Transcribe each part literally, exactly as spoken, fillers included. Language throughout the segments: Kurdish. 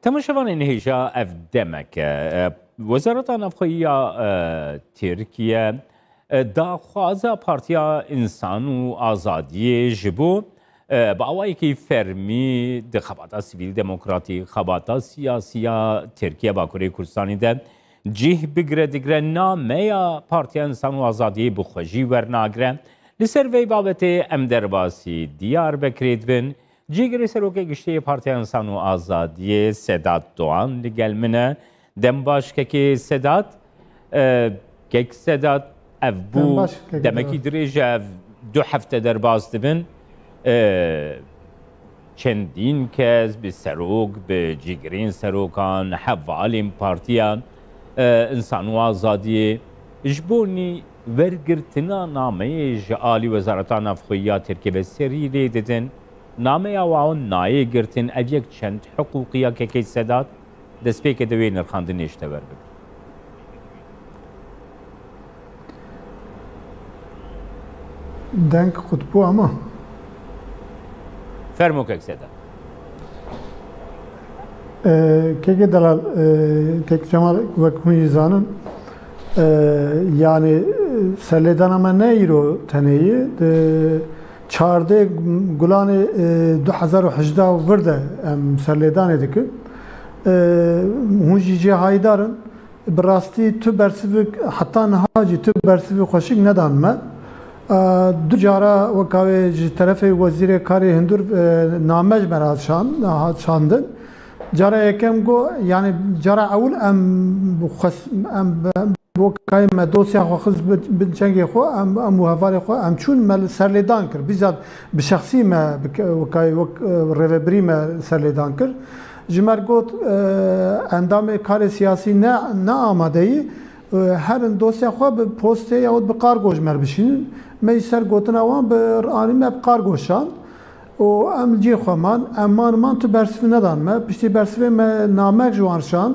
Temaşevanên hêja, ev demek e. E, Wezareta Navxweyî ya, e, Tirkiye, e, daxwaza Partiya Însan û Azadiyê ji bo, e, bi awayekî fermî di xebata sivîl demokratî, xebata siyasî ya Tirkiye Bakurê Kurdistanê de cih bigire, digire nameya Partiya Însan û Azadiyê bi xwe jî wernagire. Li ser vê babetê em derbasî Diyarbekirê dibin. Cîgirê Serokê Giştî yê Partiya Însan û Azadiyê Sedat Doğan li gel min e. Dem baş kekê Sedat. E, kek Sedat, ev bû Dem baş kekê demekî Sedat. Dirêj e, ev du hefte derbas dibin. E, çendîn kes bi serok, bi cîgirên serokan, hevalên Partiya, e, Însan û Azadiyê ji bo nî wergirtina nameyê ji alî Wezareta Navxweyî ya Tirkiyê ve serî lê didin. Nameya wan nayê girtin, ev yek çend hiqûqî ya kekê Sedat, destpêkê de wê nirxandinê ji te wer bibin. Deng qutbû ama. Fermo kek Sedat. Ee, kekê delal, ee, kek Cemal, wek hûn jî zanin, ee, yani, ee, serlêdana me ne îro tenê ye, di çardeh Gulanê, ee, du hezar û hejdeh û vir de em serlêdanê dikin. Ee, hûn jî cê hayîdar in. Bi rastî tu bersivik, heta niha jî tu bersivî xweşik nedan me. Ee, du cara weka wê ji terefê Wezîrê Karê Hundir, ee, name ji me re hat şan-, hat şandin. Cara yekem got, yani cara ewil em xwes-, em, em wekayê me dosya xwe xist bi, bin çengê xwe, em, em û hevalê xwe, em çûn me li serlêdan kir. Bizzat bi şexsî me bi ke-, wekayê wek, e, rêvebirî me serlêdan kir. Ji me re got, e, endamê karê siyasî ne, ne amadeyî, e, herin dosya xwe bi postê yahut bi kargo ji me re bişînin. Me jî ser gotina wan bi anî me bi kargo şand. û em li cihê xwe man. Em man man tu bersivî nedan me. Piştî bersivê me namek ji wan şand.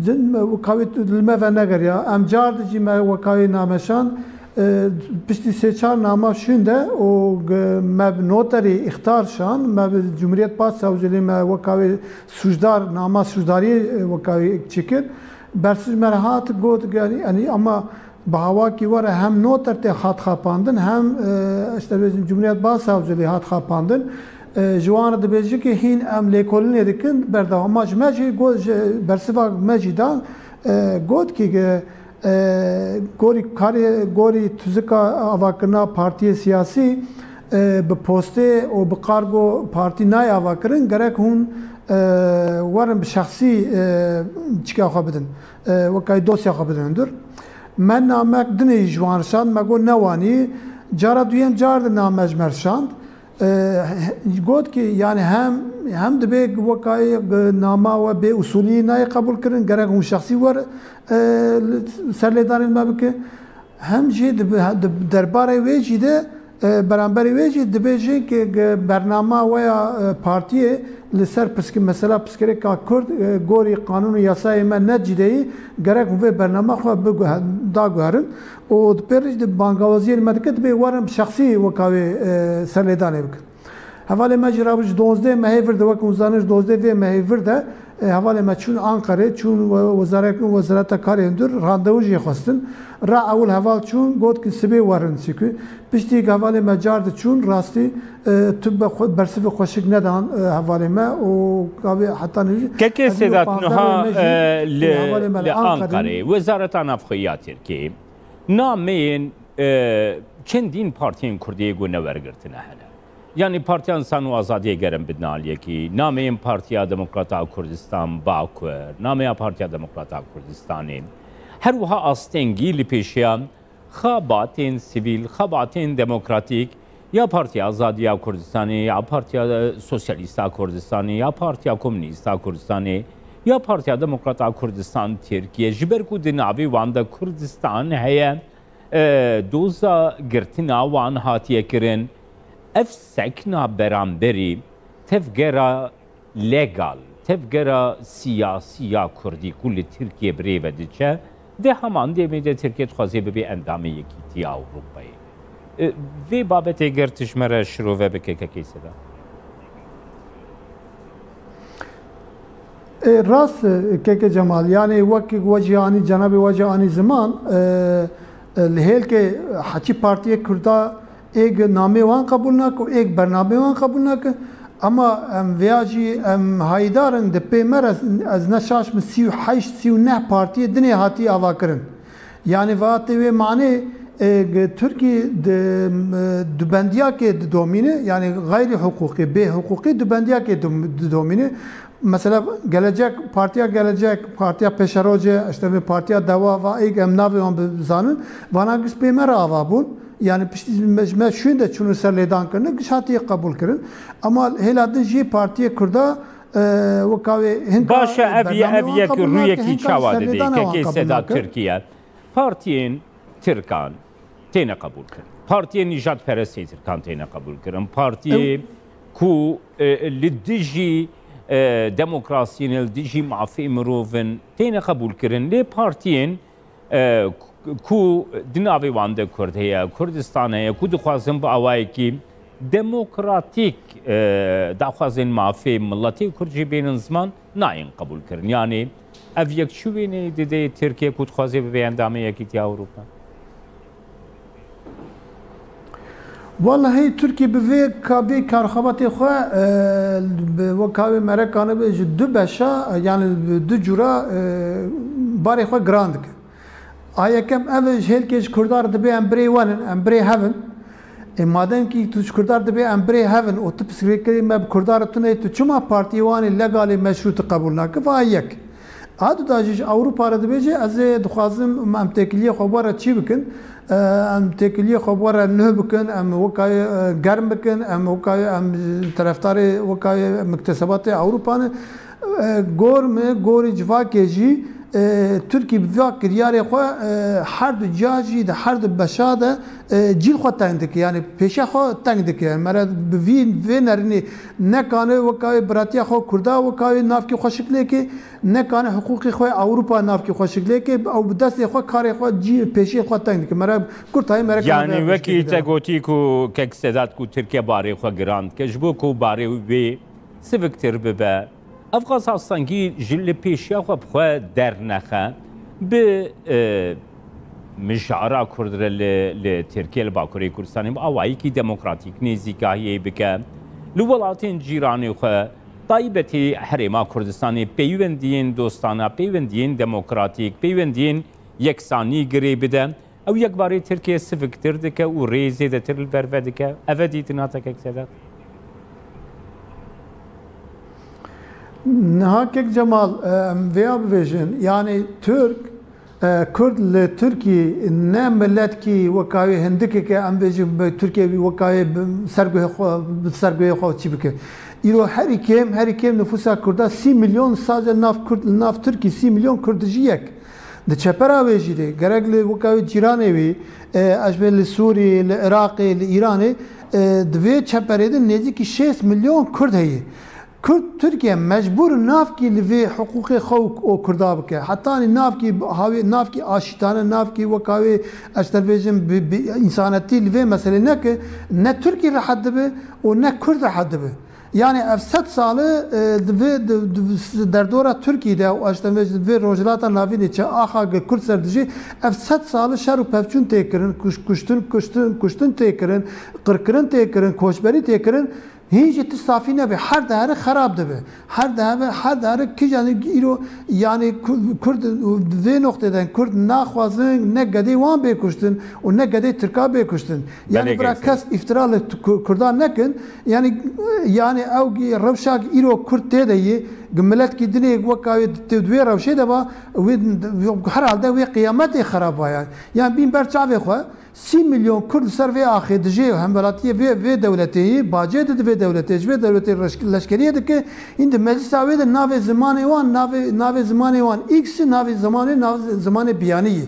Din me, weka wî li me venegeriya. Em car di jî me weka wî name şand. E, piştî sê çar nama şûnde û g-, me bi noterî îxtar şand. Me bi Cumhuriyet Başsavcılığı me weka wî sûcdar, nama sûcdariyê, e, weka wî çêkir. Bersiv ji me re hat got, yani, yani ama Bi hawakî were hem noter tê hat xapandin, hem, e, işte, bêjin Cumhuriyet Başsavcılığı hat xapandin. E, ji wan re dibêjin ki hîn em lêkolînê dikin, berdewam. Ama ji me jî got, ji bersiva me jî dan, e, got ki, e, gorî karê, gorî tuzika avakirina partiyê siyasî, e, bi postê û bi kargo partî nayê avakirin, gerek hûn, e, werin bi şexsî, e, çika xwe bidin, e, wekayî dosya xwe bidin hundir. Me namek dinê jî ji wan şand, me got ne wanî. Cara duyem car di name ji me şand. E, got ki, yani hem, hem dibe wekayê nama we bê usulî nayê qebûl kirin, gerek hûn şexsî wer, e, li ser lêdanê me bike. Hem jî di, di derbarê wê jî de, e, beramberî wê jî dibêjin ki ge-, bernama we ya, e, partiyê li ser pisk-, mesela pirsgirêka Kurd, e, gorî qanûn û yasayê me ne cideyî, gerek hûn vê bernama xwe biguhe-, daguherin û di pêrî jî di bangawaziyên me dike dibê werin bi şexsî weka wê, e, serlêdanê bikin. Hevalê me jî rabû ji dozdeh mehê vir de, wek hûn zanin ji dozdeh vê mehê vir de, e, hevalê me çûn Anqerê, çûn we-, wezarek-, Wezareta Karê Hundir, randewu jê xwestin. Ra ewil heval çûn, got ki sibê werin sîkû. Piştî hevalê me car di çûn, rastî, e, tu be xwe-, bersivê xweşik nedan, e, hevalê me û gavê heta nî-, Kekê Sedat, niha, e, li, hevalê me li Anqerê, Wezareta Navxweyî ya Tirkiyê nameyên, e, çendîn partiyên Kurdî yê ku newergirtine hene. Yanî Partiya Însan û Azadiyê gerin bidin aliyekî, nameyên Partiya Demokrata Kurdistan Bakur, nameya Partiya Demokrata Kurdistanê. Her wiha astengî li pêşiya xebatên sivîl, xebatên demokratîk ya Partiya Azadiya Kurdistanê, ya Partiya Sosyalîsta Kurdistanê, ya Partiya Komûnîsta Kurdistanê, ya Partiya Demokrata Kurdistan Tirkiye, ji ber ku di navê wan de Kurdistan heye, e, doza girtina wan hatiye kirin. Ev sekna beramberî tevgera legal, tevgera siyasî ya Kurdî ku li Tirkiye bi rê ve diçe, di heman demê de Tirkiye dixwaze bibe endamê Yekîtiya Ewropayê. E, vê babetê ger tu ji me re şirove bike, kekê Sedat. E, rast, e, keke Cemal, yani wek we jî anî, cenabê we jî anî ziman, e, e, li hêlkê heçî partiyê Kurda êg namê wan qebûl nake û êg bernamê wan qebûl nake. Ama em vêya jî em hayîdar in, di pê me re ez ne şaş me sî û heşt, sî û neh partiyê dinê hatî avakirin. Yani va tê wê manê, e, g-, Tirkî di, e, dubendiyakê didomîne, yani xeyrî hiqûqî, bê hiqûqî dubendiyakê dum-, didomîne. Mesela Gelecek, Partiya Gelecek, Partiya Pêşerojê, işte vê Partiya Dewa, va êk em navê wan bizanin, vana giş pê me re ava bûn. Yani piştî me, me şûn de çûn ser lêdan kirine, giş hatiye qebûl kirin. Ama hêla din jî partiyê Kurda, e, weka wê hinka Baş e, ev ye, bernamê ev wan yek qebûl nake, rûyekî hinka çawa ser didê? Lêdana wan Kekê qebûl Sedat nake. Tirkiye, partiyên Tirkan têne qebûl kirin. Partiyên nîjadperestê Tirkan têne qebûl kirin. Partiyê Ew- ku, e, li dijî, e, demokrasiyên, li dijî mafê mirovin têne qebûl kirin. Lê partiyên, e, ku di navê wan de Kurd heye, Kurdistan heye, ku dixwazin bi awayekî demokratîk, e, daxwazên mafê miletê Kurd jî bênin ziman, nayên qebûl kirin. Yanî ev yek çi wêneyê dide Tirkiye ku dixwaze bibe endamê Yekîtiya Ewropa? Wallahî Tirkiye bi vê ka-, vê karxebatê xwe, e, bi weka wê merekane be ji du beşa, yani bi du cûra, e, barê xwe giran dike. A yekem ev e, ji hêlkê ji Kurdan re dibê em birê wen in, em birê hev in. Ê madem kî tu ji Kurdan re dibê em birê hev in û tu pirsgirêkirî me bi Kurdan re tune, tu çima partiyê wan ê legalê meşrû tu qebûl nake? Va yek. A du da jî ji Ewropa re dibêje, ez ê dixwazim em têkiliyê xwe bi we re çî bikin. E, em têkiliyê xwe bi we re nuh bikin, em weka wê, e, germ bikin, em weka wê, em terefdarê weka wê miktesebatê Ewropa ne. E, gor me, gorî civakê jî, e, Tirkî bi va kiryarê xwe, e, her du ciya jî di her du beşa de, e, cîl xwe teng dike, yani pêşiya xwe teng dike. Yani mere bi vî, vê nerînê nekane weka wê biratiya xwe Kurda weka wê navkî xweşik lêke, nekane hiqûqê xwe Ewropa navkî xweşik lêke, ew bi destê xwe karê xwe cî pêşiyê xwe teng dike. Mere kurtayî mere Yani kane wekî pêşkê te bide. Gotî ku kek Sedat ku Tirkiye barê xwe giran dike, ji bo ku barê wê siviktir bibe, ev qas astengî ji li pêşiya xwe bi xwe dernexe, bi, e, mijara Kurd re li, li Tirkiye, li Bakurê Kurdistanê, bi awayekî demokratîk nêzîkahiyê bike, li welatên cîranê xwe, taybetî Herêma Kurdistanê, peywendiyên dostana, peywendiyên demokratîk, peywendiyên yeksanî girê bide. Ew yek barê Tirkiye siviktir dike û rê zêdetir li ber ve dike. Ev e dîtina te kek Sedat? Niha kek Cemal, e, em vêya bibêjin, yani Tirk, e, Kurd li Tirkî ne miletkî weka wê hindikeke, em bêjin bi Tirkiye wî weka wê bi serguhê xwe, bi serguhê xwe çî bike. Îro herî kêm, herî kêm nifûsa Kurda sî milyon, sadece nav Kurd, nav Tirkî sî milyon Kurd dijî yek. Di çepera wê jî de gerek li weka wê cîranê wî, e, ez bê li Sûrî, li Iraqê, li Îranê, e, di vê çeperê de nêzîkî şêst milyon Kurd heye. Kurd Tirkiye mecbûr navkî li vê hiqûqê xwe û, û Kurda bike. Hetanî navkî hawê, navkî aşîtane, navkî weka wê ez te bêjim bi, bi însanetî li vê meselê neke, ne Tirkî rehet dibe û ne Kurd rehet dibe. Yani ev sed sali, e, di vê, di, di, derdora Tirkî de û işte vê, vê Rojhilata Navînê çi axa gi Kurd ser dijî, ev sed sali şer û pevçûn tê kirin, kuş-, kuştin, kuştin, kuştin tê kirin, qirkirin tê kirin, koçberî tê kirin, hîn jî tişt safî nebe, her deheri xerab dibe. Her deheri, her deheri kîjan îro, yani Ku-, Kurd, vê noqtê de Kurd naxwazin ne gedê wan bê kuştin û ne gedê Tirka bê kuştin. Yani Belê bira kes îftira li Ku-, Kurdan nekin, Yani, yani ew gi-, rewşa îro Kurd tê de yê, gi miletkî dinê weka wê tê di wê rewşê de ba, wê, herhalde wê qiyametê xerab ba yani. Yani bîn ber çavê xwe, sî milyon Kurd li ser vê axê dijê hemwelatiyê vê, vê dewletê yê, bacê dide vê dewletê, ji vê dewletê reş-, leşkeriyê dike, hîn di meclisa wê de navê zimanê wan, navê, navê zimanê wan X, navê zimanê, navê zimanê biyanî yê.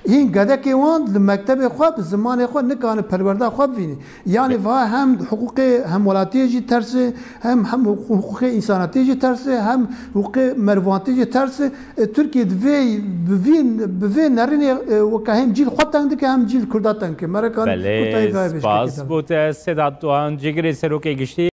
Hîn gedekê wan li mektebê xwe bi zimanê xwe nikane perwerda xwe bivîne. Yani va hem hiqûqê hemwelatiyê jî ters e, hem, hem hiqûqê însanatiyê jî ters e, hem hiqûqê merivantiyê jî ters e. E, Tirkiye di vê, bi vî, bi vê nerînê, e, weke hem cîl xwe teng dike, hem cîl Kurda teng dike. Mereka Belê, kutayî vayê spas bêjkekê bo te, Sedat Doğan, cigirê serokê giştî.